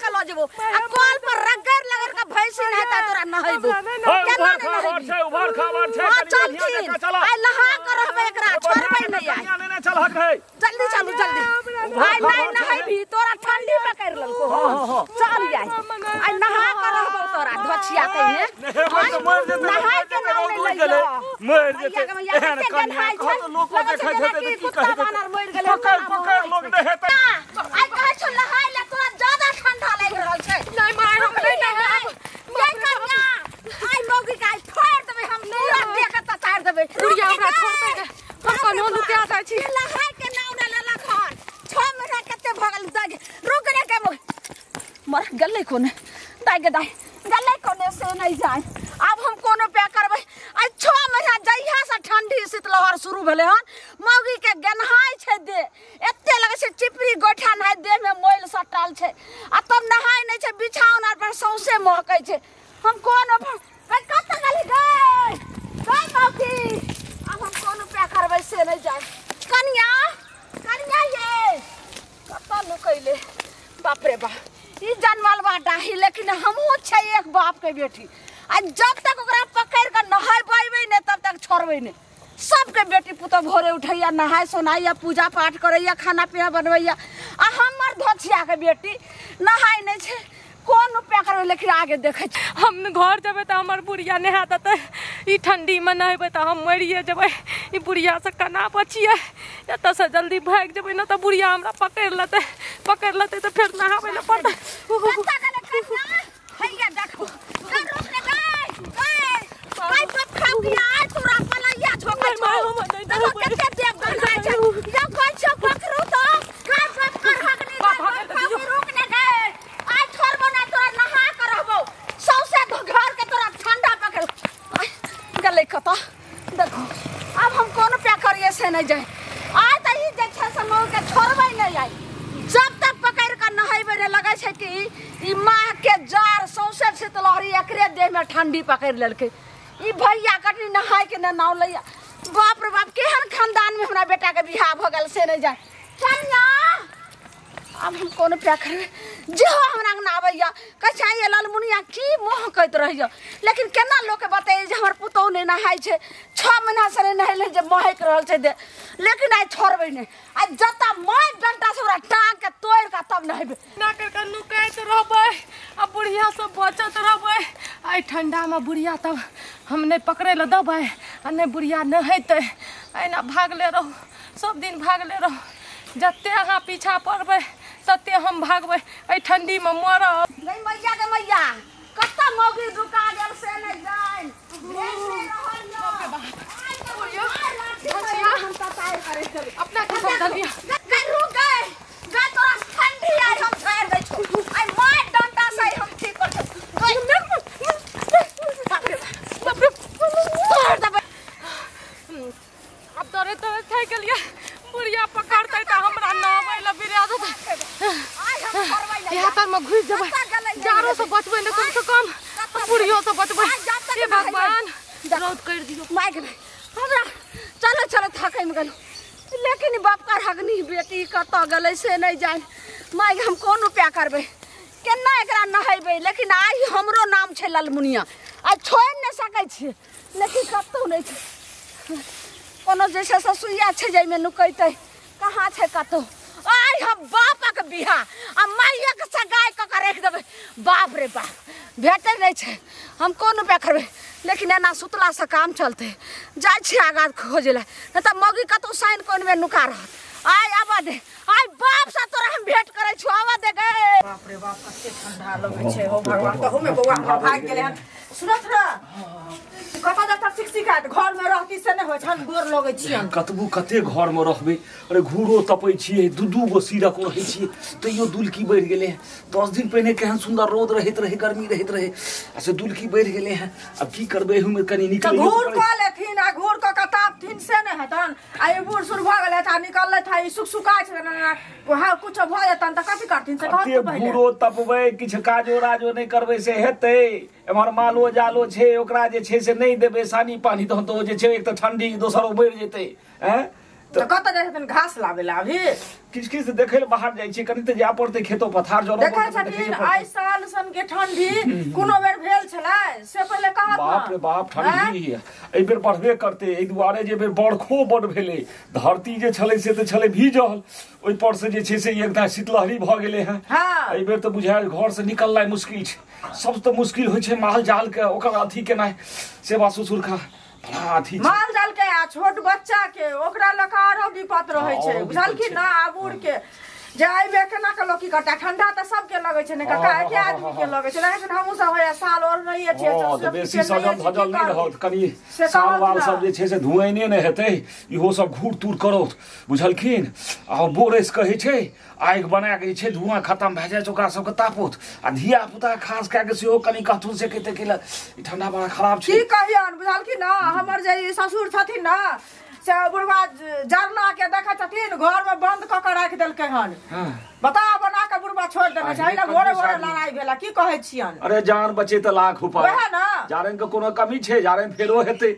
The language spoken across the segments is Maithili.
के ल जेबो आ कल पर रगड़ लगड़ के भैंसी नहेता तोरा नहेबो। उभर खबर छै, उभर खबर छै। चल आइ नहा के रहबे एकरा छोड़बै नै आइ। नेने चल हक है, जल्दी चलू जल्दी। आइ नै नहेबी तोरा ठंडी पकड़ लेलको। चल आइ आइ नहा के रहबो तोरा धोछिया कहिने नहाय के नाम नै लइयो, मर जेतै। एहन कन्या कहत लोक देखै छै त की कहै छै? पकड़ पकड़ लोक नहेतै। आइ कहै छौ नहाय ले, तोरा ज्यादा ठंडा लागि रहल छै। नै माय हम नै नहायब। नै कन्या आइ मौगी के आइ फोड़ देबै हम, पूरा देह के ततार देबै। बुढ़िया हमरा छोड़तै ने, हम कन्हो लुका जाइ छी। नहाय के नाम नै लेलक हन, 6 महीना कते भऽ गेल। दाइ रुक रे के मर गेलै कोने दाइ गे दाइ गेलै कोने से नै जाय। आब हम कोनो उपाय करबै। आइ 6 महीना जहिया से ठंडी शीतलहर शुरू भेलै हन मौगी के गेनहाइ छै देह, एते लगै छै चिपरी गोइठा नहाय देह में मैल सटल छै आ तब नहाय नै छै, बिछाओन आर पर सौंसे महकै छै। हम कोन कतऽ गेली गै गै मौगी? आब हम कोन उपाय करबै से नै जाय। कनिया कनिया ये कतऽ लुकैले? बाप रे बाप, ई जनमल बा डाही, लेकिन हमहूँ छै एक बाप के बेटी। आ जब तक ओकरा पकड़ के नहेबै नहि तब तक छोड़बै नहि। सबके बेटी पुतोह भोरे उठैया, नहाय सोनाइया, पूजा पाठ करैया, खाना पीना बनबैया, आ हमर धोछिया के बेटी नहाय नहि छै। कोन उपाय करबै? लेकिन आगे देखै छी। हम घर जेबै तऽ हमर बुढ़िया नहा देतै, ई ठंडी में नहेबै तऽ हम मरिए जेबै। ई बुढ़िया से केना बचियै? एतऽसँ जल्दी भागि जेबै ने तऽ बुढ़िया हमरा पकड़ि लेतै, पकड़ि लेतै तऽ फेर नहाबै लए पड़तै। हैया देखो रुक रे गै गै गै बाप खाउ की आइ तोरा पलैया झोकै छौ। देखो कते देव गन्हाइ छै। यौ कहै छौ पकड़ू तऽ गै बाप करहक नै गै, रुक ने गै आइ छोड़बो नै तोरा, नहा के रहबो सौंसे घर के तोरा ठंडा पकड़ गेलै कतऽ। देखो आब हम कोन उपाय करियै से नै जाय। आइ तऽ ई जे छै से मौगी के छोड़बै नै आइ, जब तक पकड़ के नहेबै नै। लगै छै कि ई माह के जार सौंसे शीतलहरी एकरे देह में ठंडी पकड़ लेलकै। ई भैया कटनी नहाय के ने नाव लैया। बाप रे बाप, केहन खानदान में हमरा बेटा के बियाह भऽ गेल से नै जाय। कन्या आब हम कोन उपाय करबै? जेहो हमरा अंगना आबैया कहै छै ये ललमुनिया की महकैत रहैया, लेकिन केना लोकके बतैयै जे हमर पुतोहु नहि नहाय छै, 6 महीना से नहि नहेलै जे महकि रहल छै देह। लेकिन आइ छोड़बै नहि, आइ जतऽ मारि डंटा से ओकरा टांग के तोड़ि कऽ तब नहेबै। ना कर के नुकाइत रहबै आ बुढ़िया सब बचत रहबै। आइ ठंडा में बुढ़िया तब हम नहि पकड़ै लए देबै आ नहि बुढ़िया नहेतै। एना भागले रहू, सब दिन भागले रहू, जते अहाँ पीछा पड़बै तते हम भागबै। एहि ठंडी में मरब। गै मैया गे मैया, कतऽ मौगी ढुका गेल से नै जानि। अपना के समझलियै। गै रुक गै गै, तोरा ठंडी आइ हम झाड़ि दै छौ, आइ मारि डंटा से हम ठीक कर छौ। बाप रे बाप रे, तोड़ देबै। आब डरे डरे थाकि गेलियै। बुढ़िया पकड़तै तऽ हमरा नहबै लए बिरा देतै। इएह तरमे घुसि जेबै, जाड़ो से बचबै ने कम से कम बुढ़ियो से बचबै। हे भगवान, रौद करि दियौ। माय गेलै हमरा, चलो चलो थकैमे गेलहुँ। लेकिन बाप करहगनी बेटी कतऽ गेलै से नहि जानि। माय हम कोन उपाय करबै, केना एकरा नहेबै? लेकिन आइ हमरो नाम छै ललमुनिया, आइ छोड़ि नहि सकै छियै, लेकिन कतहु नहि छै कोनो जे छै से सुइया छै जाहिमे नुकैतै, कहाँ छै कतहु। आइ हम बापक बियाह आ माइयक सगाइ कऽ के राखि देबै। बाप रे बाप, भेटै नहि छै। हम कोन उपाय करबै? लेकिन एना सुतलासँ काम चलतै। जाइ छियै आगाँ खोजै लए, नहि तऽ मौगी कतहु साइन कोनमे नुका रहत। आइ आबऽ दे, आइ बापसँ तोरा हम भेंट करै छियौ, आबऽ दे गै। बाप रे बाप, कते ठंडा लगै छै हो भगवान। तहूमे बौआ हमर भागि गेलै हन। सुनत रह कतऽ जतऽ शिक्षिका घर में रहती से नहि होइ छन, गोर लगै छियन। कतबू कते घर में रहबै, अरे घूरो तपै छियै, दू दू गो सीरक रहै छियै, तैयो दुलकी बढ़ि गेलै हँ। 10 दिन पहिने केहन सुन्दर रौद रहैत रहै, गर्मी रहैत रहै, आ से दुलकी बढ़ि गेलै हँ। आब की करबै, एहूमे कनि निकलैयो घूर कऽ लेथिन आ घूर कऽ कऽ तापथिन से नहि हेतन। आ ई बूढ़ सूढ़ भऽ गेलै आ निकललथि हँ, ई सुख सुखाइ छै, वएह कुछो भऽ जेतन तऽ कथी करथिन से कहत। कते घूरो तपबै, किछु काजो राजो नहि करबै से हेतै? एम्हर मालो जालो छै, ओकरा जे छै से नहि देबै सानी पानी तहन तऽ ओ जे छै एक तऽ ठंडी दोसर ओ बढ़ि जेतै। आँय, तऽ कतऽ जाइ छथिन घास लाबै ला? अभी किछु किछु देखै लए बाहर जाइ छियै, कनि तऽ जाय पड़तै खेतो पथार जरो देखै छथिन। आइ साल सन के ठंडी कोनो बेर भेल छलै से पहिले कहत। बाप रे बाप, ठंडी एहि बेर बढ़बे करतै। एहि दुआरे जे बेर बरखो बड भेलै, धरती जे छलै से तऽ छलै भीजल, ओहि पर से जे छै से एकटा शीतलहरी भऽ गेलै हँ। एहि बेर तऽ बुझायल घर से निकलनाइ मुश्किल छै। सब तऽ मुश्किल होइ छै माल जाल के ओकर अथी केनाइ, सेवा ससुरखा अथी माल जाल के आ छोट बच्चा के ओकरा लऽ कऽ आरो विपत रहै छै, बुझलखिन ना? आ बूढ़ के जे एहि बेर केना के लोक की करतै? ठंडा तऽ सबके लगै छै ने काका, एके आदमी के लगै छै? लगै छै हमहूँ सब होइया साल और नहि छै, बेसी सजल धजल नहि रहत, कनि साल वाल सब जे छै से धुआइने नहि हेतै, इहो सब घूर तूर करत, बुझलखिन? आ बोरेस कहै छै आगि बना के जे छै धुआं खतम भए जाइ छै, ओकरा सबके तापत। आ धिया पुता खास कए के सेहो कनि कहथुन से कहते कि ई ठंडा बड़ा खराब छै। की कहियन, बुझलखिन ना? हमर जे ससुर छथिन ना से बुढ़वा जरना के देखै छथिन घर में बंद कऽ के राखि देलकै हन, बता बना के बुढ़वा छोड़ देने छै। एहिना भोरे भोरे लड़ाई भेला। की कहै छियन? अरे जान बचे तऽ लाख उपाय, वएह ना। जारन के कोनो कमी छै? जारन फेरो हेतै।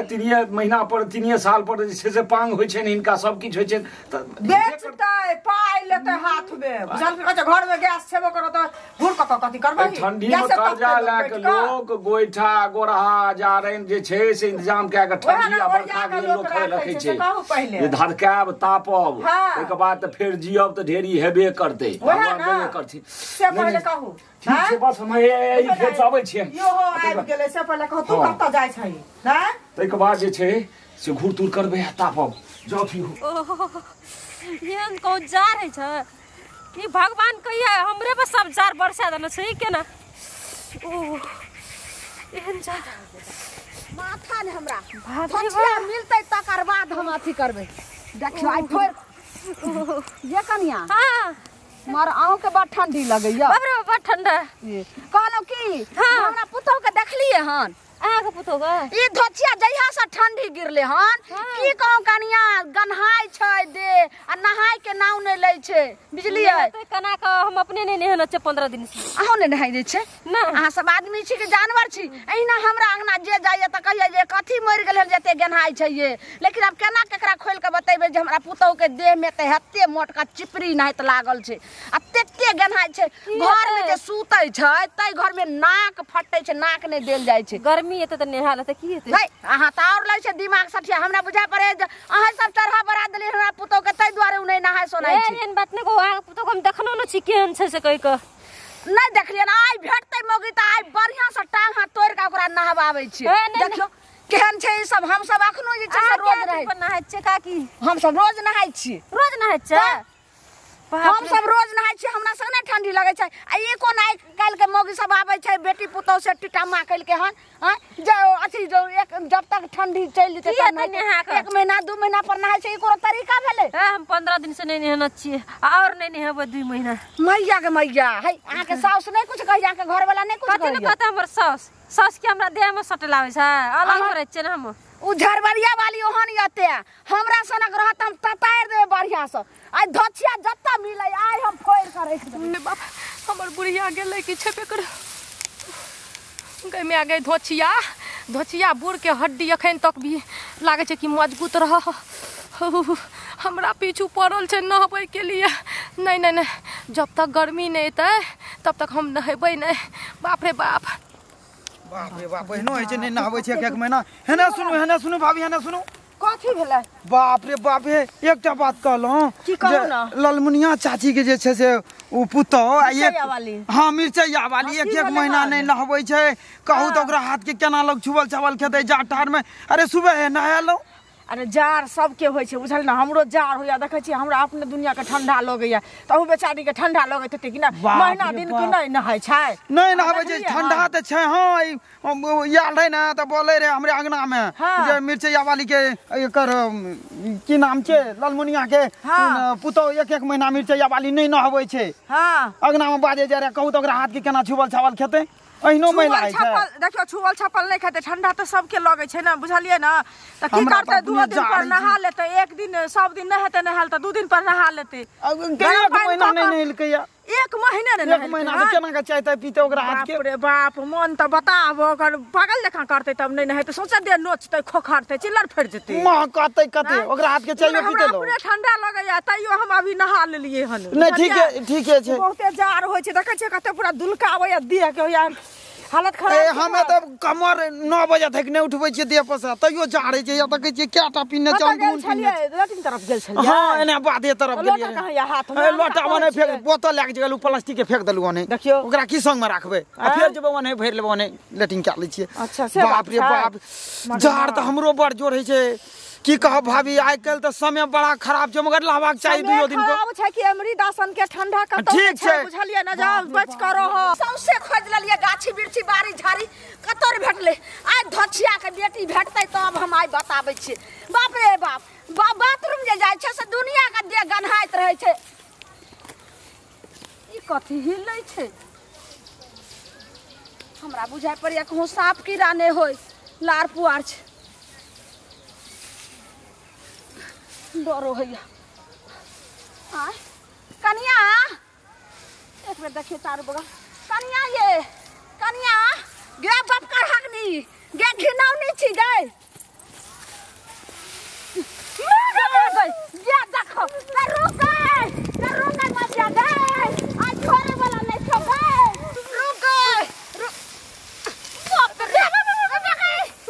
3 महीना पर 3 साल पर जे छै से पांग होइ छै हिनका, सब किछु होइ छै तऽ बेचतै, पाइ लेतै हाथ में, बुझलखिन? कहै छै घर में गैस छेबो करत तऽ घूर कऽ कऽ कथी करबै? ठंडी में कर्जा लए के लोक गोइठा गोरहा जारन जे छै से इंतजाम कए के ठंडी आ बरखा के लोक रखै छै। पहिले धधकायब तापब, ताहिके बाद तऽ फेर जियब तऽ ढेरी हेबे करतै, भगवान देबे करथिन। से पहिले कहू। ठीक छै, बस हम एहि खेत से अबै छियै। यो हो आबि गेलै। से पहिले कहू तू कतऽ जाइ छही? ताहिके बाद जे छै से घूर तूर करबै आ तापब। जाउ हो। एहन कहूँ जार होइ छै ई भगवान कहिया हमरे पर सब जार बरसा देने छै केना? ओ एहन जार माथा ने हमरा धोछिया मिलतै तकर बाद हम अथी करबै। देखियौ आइ फोड़ ये कनिया। हां मार अहूँ के बड़ ठंडी लगैया। बाप रे बड़ ठंडा। कहलहुँ की हमरा पुतोह के देखलियै हन? अहाँके पुतोह के ई धोछिया जहिया से ठंडी गिरले हन की कहूँ कनिया, गन्हाय छै दे आ नहाय के नाव नहि लै छै, बुझलियै? केना के हम अपने नहि नहेने छियै 15 दिन से। अहूँ नहि नहाय दै छै? ना। अहाँ सब आदमी छी कि जानवर छी? एहिना हमरा अंगना जे जाइए तऽ कहिए जे कथी मरि गेल हन जते गन्हाय छै ये। लेकिन आब केना केकरा खोलि के बतेबै जे हमरा पुतोह के देह में तऽ एते मोटका चिपरी नाहित लागल छै आ तते गन्हाय छै। घर में जे सुतै छै ताहि घर में नाक फटै छै, नाक नहि देल जाइ छै। गर्मी एते तऽ नहा लेतै की हेतै? नहि अहाँ तऽ आओर लै छै दिमाग सठिया। हमरा बुझा पड़े जे अहाँ सब चढ़ा बढ़ा देलियै हमरा पुतोह के, ताहि दुआरे ओ नहि नहाय सोनाय छै। एहन बात नहि कहू, अहाँके पुतोह के हम देखनो नहि छी केहन छै से कहि कऽ। नहि देखलियै? आइ भेटतै मौगी तऽ आइ बढ़िआँ से टांग हाथ तोड़ि कऽ ओकरा नहबाबै छियै। देखियौ केहन छै ई सब। हम सब अखनो जे छै से रोज रहै नहाय छियै काकी। हम सब रोज नहाय छियै। रोज नहाय छियै? हम सब रोज नहाय छियै, हमरा सब नहि ठंडी लगै छै। आ ई कोन आइ काल्हि के मौगी सब आबै छै बेटी पुतोह से टीटामा केलकै हन जे अथी जो एक जब तक ठंडी चलि जेतै तब 1 महीना 2 महीना पर नहाय छै। ई कोनो तरीका भेलै? हम 15 दिन से नहि नहेने छियै, आओर नहि नहेबै 2 महीना। मैया के मैया, है अहाँके साउस नहि कुछ कहैया? अहाँके घरवाला नहि कुछ कहैया? कथी ने कहतै हमर साउस? साउस के हमरा देह में सटल आबै छै, अलग रहै छियै ने हम। उ झरबरिया वाली ओहन यते हमरा सनक रहत हम ततारि देबै बढ़िया से। आइ धोछिया जत्ता मिलै आइ हम फोड़ि के राखि देबै। बाप हमर बुढ़िया गेलै कि छेबे कर गै माय गै। धोछिया धोछिया बूढ़ के हड्डी अखन तक भी लागै छै कि मजबूत रह। हमरा पीछू पड़ल छै नहबै के लिए। नहीं नहीं नहीं, जब तक गर्मी नहीं एतै तब तक हम नहेबै नहीं। बाप रे बाप, बाप रे बाप, एहनो होइ छै नहि नहाबै छै 1 महीना। हेने सुनू, हेने सुनू भाभी, हेने सुनू। कथी भेलै? बाप रे बाप, हे एकटा बात कहलहुँ की कहू ना? ललमुनिया चाची के जे छै से उ पुतोह हाँ मिरचैया वाली 1 महीना नहि नहबै छै। कहू तऽ ओकरा हाथ के केना लोग छुबल छाबल खेतै जाड़ ठाड़ में। अरे सुबह नहेलहुँ। अरे जाड़ सबके होइ छै बुझल ना? हमरो जाड़ होइया, देखै छियै हमरा अपने दुनिया के ठंडा लगैया, तऽ अहू बेचारी के ठंडा लगैत हेतै कि नहि? महीना दिन के नहि नहाय छै? नहि नहाबै छै, ठंडा तऽ छै। हाँ आयल रहै ने तऽ बोलै रहै हमरे अंगना में जे मिरचैया वाली के एकर की नाम छै ललमुनिया के पुतोह 1 महीना मिरचैया वाली नहि नहबै छै। हाँ अंगना में बाजे जाइ रहै। कहू तऽ ओकरा हाथ के केना छुबल छाबल खेतै? अहिनो महिला होइ छै। देखियौ छुअल छपल नहि खेतै, ठंडा तऽ सबके लगै छै ने, बुझलियै ने? तऽ की करतै, 2 दिन पर नहा लेतै, एक दिन सब दिन नहि हेतै नहायल तऽ 2 दिन पर नहा लेतै। महीना नहि नहेलकैया। एक महीना ने एक महीना से केना के चाय ताय पीते ओकरा हाथ के। बाप रे बाप, मन त बताब ओकर पागल जकाँ करतै तब नहि नहेतै, सोचे देह नोचतै खोखरतै चिल्लर फड़ि जेतै। महकतै कते ओकरा हाथ के चाय पीते लो। हमरा ठंडा लगैया तैयो हम अभी नहा लेलियै हन। नहि ठीके ठीके छै। बहुते जाड़ होइ छै, देखै छियै कते पूरा दुलकाबैया देह के, होइया हालत खराब। ए हमे त कमर 9 बजे तक नहि उठबै छियै देह पर से, तैयो जाड़े छै। या त कहै छियै कएटा पीने जाउ दून पीने। लैट्रिन तरफ गेल छलियै? हां एने बाधे तरफ गेलियै। लोटा कहाँ हाथ में? लोटा ओने फेंक, बोतल लए के गेलु प्लास्टिक के फेंक देलु ओने। देखियौ ओकरा की संग में राखबै, आ फेर जेबै ओने भरि लेबै, ओने लैट्रिन कए लै छियै। अच्छा से बाप रे बाप, जाड़ त हमरो बड़ जोर होइ छै। की कहब भाभी, आइ काल्हि त समय बड़ा खराब छै, मगर लहबाक चाही दुइयो दिन को। खराब छै कि अमरी दासन के ठंडा कतौ छै, बुझलियै न? जाउ बच कर रह। सौंसे खोज लेलियै गाछी बिरछी बाड़ी झाड़ी कतौ नहि भेटलै। आइ धोछिया के बेटी भेटतै तब हम आइ बताबै छियै। बाप रे बाप, बाथरूम जे जाइ छै से दुनिया के देह गन्हाइत रहै छै। ई कथी हिलै छै? हमरा बुझाइ पड़ैया कहूँ साँप कीड़ा नहि होय, लार पुआर छै, डरो होइया। आय कनिया एक बेर देखियो चारू बगल। कनिया ये कनिया गे बाप करहकनी गे घिनौनी छी गे। ये देखो गे रुक गए, गे रुक गए मजिया गे, आज छोड़े वाला नहीं छो गे, रुक गए, बाप रे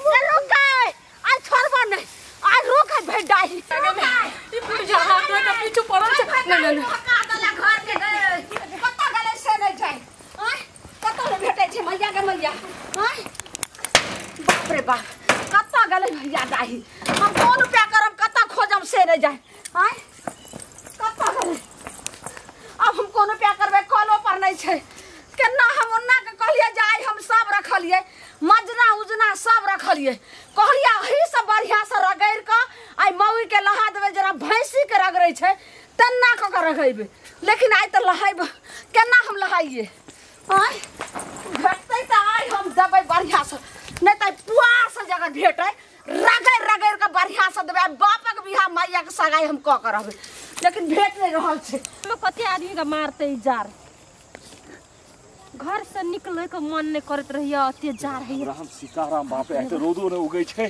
गे रुक गए, आज छोड़बो नहीं, आज रुक गए भेडाही। ई बुढ़िया हाथ धोइ के पीछू पड़ल छै। नहि नहि नहि घर के गए कतऽ गेलै से नहि जाय। आँय कतऽ नहि भेटै छै मैया के मैया। आँय बाप रे बाप, कतऽ गेलै भैया डाही? हम कोन रुपया करब, कतऽ खोजब से नहि जाय। आँय कतऽ गेलै? अब हम कोन रुपया करबै, कलो पर नहि छै। केना हम ओन्ना के कहलियै जे आइ हम सब रखलियै, मजना उजना सब रखलियै, कहलियै एही सब बढ़िया से रगड़ि कऽ आइ मौगी के लहा देबै, जेना भैंसी के रगड़ै छै तेना कऽ के रगड़ेबै। लेकिन आइ तऽ लहाइब केना हम लहाइए? आँय भेटतै तऽ आइ हम देबै बढ़िया से, नहि तऽ पुआर से जगह भेटै रगड़ि रगड़ि कऽ बढ़िया से देबै। आइ बापक बियाह मैयाके सगाइ हम कऽ के रहबै, लेकिन भेट नहि रहल छै। कते आदमी के मारतै जाड़, घर से निकले के मन नहीं करत रहिया, अते जाड़ है। राम सीताराम, बाप रे एते रौदो ने उगै छै।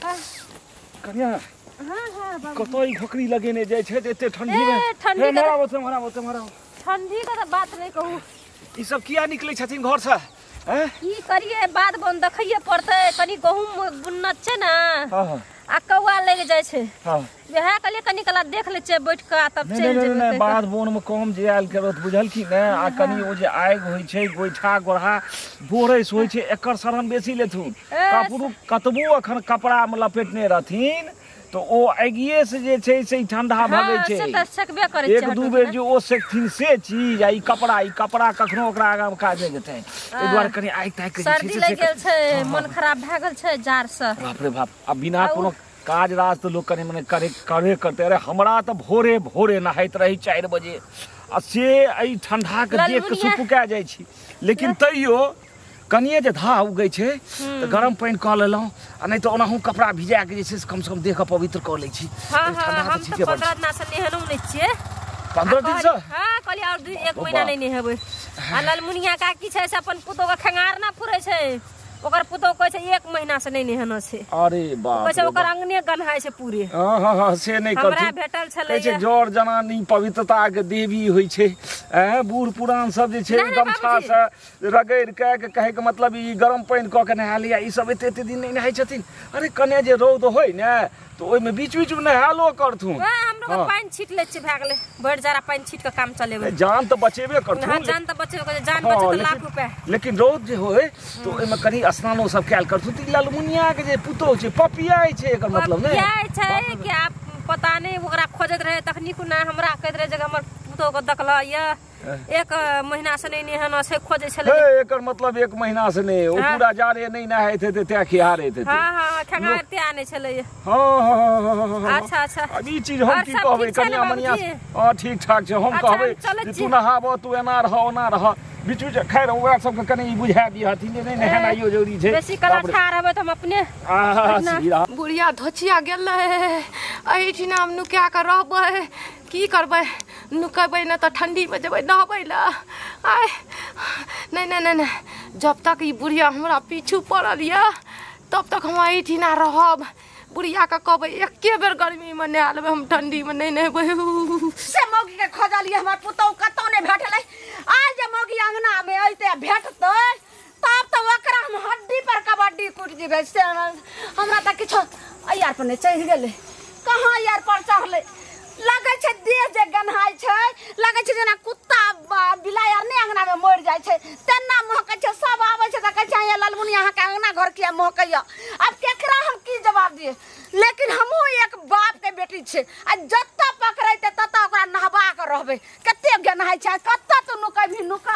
कनिया हां हां बाबू, कतौ ई घोकरी लगेने जाइ छै एते ठंडी में। ठंडी मराबो मराबो मराबो, ठंडी के त बात नहीं कहू। ई सब किया निकलै छथिन घर से? हैं की करिए, बाद बन देखैए पड़तै। कनी गहूम बुनना छै ने, हां आ कौआ लग जाइ छै। हां वएह कहलियै कनी कला देख लै छियै बैठ कऽ तब चलि जेबै। नहि बाध बोन में कम जे आयल करत बुझल की ने। आ कनी ओ जे आगि होइ छै, गोइठा गोढ़ा बोरैस होइ छै, एकर शरण बेसी लेथुन। कपड़ो कतबो अखन कपड़ा में लपेटने रहथिन तो ओ आगिए से जे छै से ठंडा भगै छै। से तऽ सेकबे करै छै। एक दू बेर जे ओ सेकथिन से चीज, आ ई कपड़ा, ई कपड़ा कखनो ओकरा आगाँ मे काज नहि देतै। एहि दुआरे कनी आगि तागि के सर्दी लागि गेल छै, मन खराब भए गेल छै जाड़ से। बाप रे बाप, आ बिना कोनो काज राज तऽ लोक कनी मने करे करे करतै। अरे हमरा तऽ भोरे भोरे नहाइत रही 4 बजे, आ से एहि ठंडा के देख के सुपुका जाइ छी। लेकिन तैयो कनिए जे धाह उगै छै तऽ गरम पानि कऽ लेलहुँ, आ नहि तऽ ओनाहु कपड़ा भिजा के जे छै से कम से कम देह के पवित्र कऽ लै छी। हाँ हाँ, हम तऽ 15 दिन से नहेलहुँ नहि छियै। 15 दिन से? हाँ कहलियै आओर 1 महीना नहि नहेबै। आ ललमुनिया काकी छै से अपन पुतोह के खंगार ना फुरै छै, ओकर पुतोह कहै छै 1 महीना से नहि नहेनो छै। अरे बाप, कहै छै ओकर अंगने गन्हाइ छै पूरे। हां हां हां, से नहि करथिन। हमरा भेटल छलै कहै छै जर जनानी पवित्रता के देवी होइ छै। बूढ़ पुरान सब जे छै गमछा से रगड़ि के, कहै के मतलब ई गरम पानि कऽ के नहा लिअ, ई सब एते एते दिन नहि नहाइ छथिन। अरे कने जे रौद होइ ने तऽ ओहिमे बीच बीच मे नहालो करथुन। हमरो पानि छीट लै छियै, भए गेलै भरि जाड़ा पानि छीट के काम चलेबै। जान तऽ बचेबे करथुन। हां जान तऽ बचेबे करथुन, जान बचेतै लाख रुपया। लेकिन रौद जे होइ तऽ ओहिमे कनि स्नानो सब कयल करथुन। तऽ ई ललमुनिया के जे पुतोह छै पपियाइ छै, एकर मतलब नहि पपियाइ छै कि आप पता नहि ओकरा खोजैत रहे तखनी कोना हमरा कहैत रहे जे हमर पुतोह के देखल ये 1 महीना से नहि नहेना छै, खोजै छलै। हे एकर मतलब 1 महीना से नहि, ओ पूरा जाड़े नहि नहाइत हेतै तें खिहारैत हेतै। हां हां खंगारते आनै छलै। हां हां, अच्छा अच्छा, अब ई चीज हम की कहबै कनिया मनिया? हां ठीक ठाक छै। हम कहबै जे तू नहाबऽ, तू एना रह ओना रह, बीच बीच खैर ओकरा सबके कनि ई बुझा दिहथिन जे नहि नहेनाइयो जरूरी छै। बेसी कला ठाढ़ रहबै तऽ हम अपने बुढ़िया धोछिया गेलै, एहिठिना हम नुका कऽ रहबै। की करबै, नुकेबै नहि तऽ ठंडी में जेबै नहबै लए। आय नहीं नहीं नहीं नहीं, जब तक ई बुढ़िया हमरा पीछू पड़ल यऽ तब तक हम एहिठिना रहब। बुढ़िया के कहबै एके बेर गर्मी में नहा लेबै, हम ठंडी में नहीं नहेबै। से मौगी के खोजलियै, हमर पुतहु कतौ नहि भेटलै। आइ जे मौगी अंगना में अइतै आ भेटतै तब तऽ ओकरा हम हड्डी पर कबड्डी कुटि जेबै। से हमरा तऽ किछो यार पर नहि चढ़ि गेलै, कहाँ यार पर चढ़लै? लगै छै देह जे गन्हाइ छै, लगै छै जेना कुत्ता बिलाइ आर नहि अंगना में मरि जाइ छै तेना महकै छै। सब आबै छै तऽ कहै छै ये ललमुनी अहाँके अंगना घर किया महकैया? आब केकरा हम की जवाब दियै? लेकिन हमहूँ एक बाप के बेटी छियै आ जतऽ पकड़ैतै ततऽ ओकरा नहबा कऽ रहबै। कते गन्हाइ छै, कतऽ तू नुकेबही नुका।